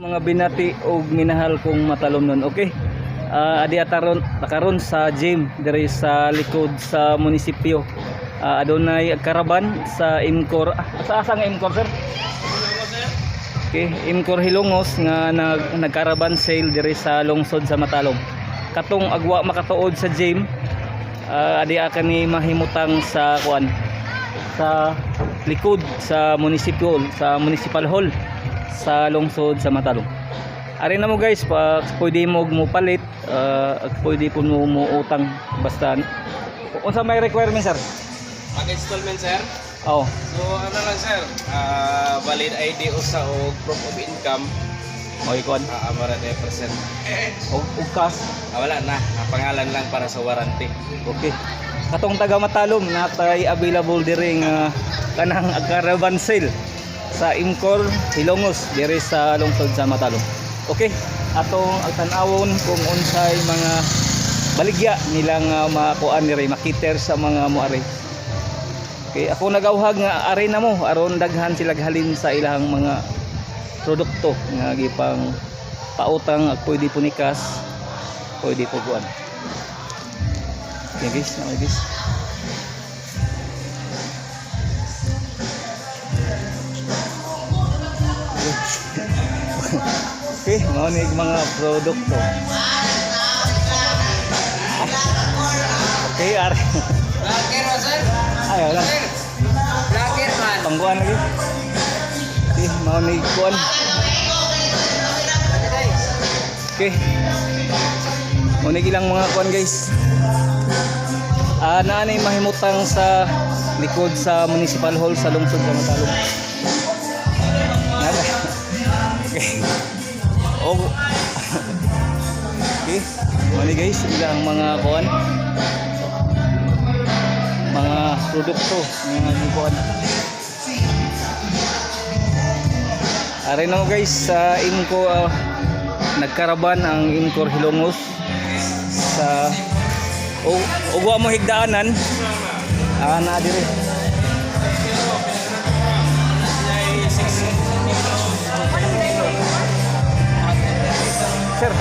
Mga binati og minahal kong matalomnon. Okay. Adi ataron karon sa gym diri sa likod sa munisipyo. Adunay caravan sa Imcor. Sa asa nga Imcor, sir? Okay, Imcor Hilongos nga nagkaraban sale diri sa lungsod sa Matalom. Katong agwa makatuod sa gym, adi kani mahimutang sa kuan, sa likod sa munisipyo, sa municipal hall sa lungsod sa Matalom. Ari na mo, guys, pa pwede mo mo palit, pwede po mo mo utang basta unsa may requirement, sir? Mag-installment, sir? Oh. So ano lang, sir, valid ID usa o proof of income. Mo kuan. Amara na percent. Og cash. Wala na, ang pangalan lang para sa warranty. Okay. Katong taga Matalom na tay available diri nga kanang caravan sale sa Imcor Hilongos diri sa lungsod sa Matalom. Okay, atong tan-awon kung unsay mga baligya nila nga makuan diri, makiter sa mga moari. Okay, ako nagauhag nga ari na mo aron daghan sila halin sa ilang mga produkto nga gipang pautang at pwede po ni cash, pwede po kuan. Okay guys, okay guys. Okay, mao ni mga produkto. Okay, ari. Vlogger mo, sir? Ay, wala. Vlogger man. Pangkuan lagi. Okay, mao ni kuan. Okay. Mao ni ilang mga kuan, guys. Naa nay mahimutang sa likod sa Municipal Hall sa lungsod sa Matalom. Nada. Okay. Oh. Okay. Mao ni, guys, ilang mga kuan. Mga produkto nga kuan. Ari na mo, guys, sa Imco, nagkaraban ang Imcor Hilongos sa o ugwa mo higdaanan na dire. Sir,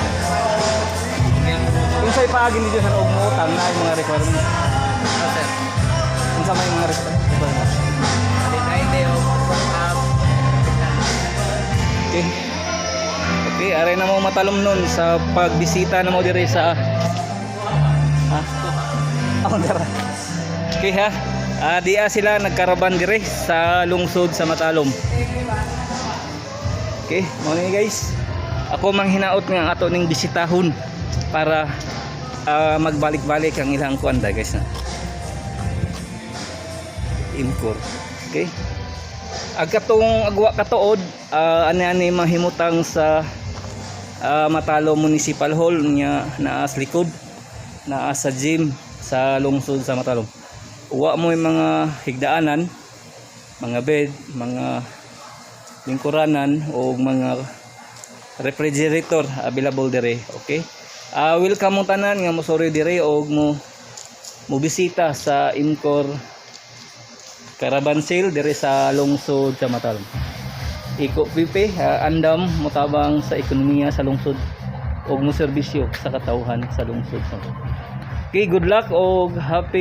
unsay paagi ninyo, sir, og moutang na yung mga requirement? Ano, sir? Unsa may mga requirement? Valid ID o proof of Okay. Okay, aray na mo matalom nun sa pagbisita na mo dire sa. Ha? Oh, dara. Okay ha. Diya sila nagkaraban dire sa lungsod sa Matalom. Okay, mao ni, guys. Ako mang hinaot nga ato ning bisitahon para magbalik-balik ang ilang kuan da, guys, na. Imcor. Okay. Ag katong agwa katuod, ani-ani mahimutang sa Matalo Municipal Hall nya naa sa likod, naa sa gym sa lungsod sa Matalom. Uwa mo yung mga higdaanan, mga bed, mga lingkuranan o mga refrigerator available dire, okay? Welcome mo tanan nga mosuri dire og mo mo bisita sa Imcor Caravan Sale dire sa lungsod sa Matalom. Iko pipe andam motabang sa ekonomiya sa lungsod og mo serbisyo sa katawhan sa lungsod sa Matalom. Okay, good luck og happy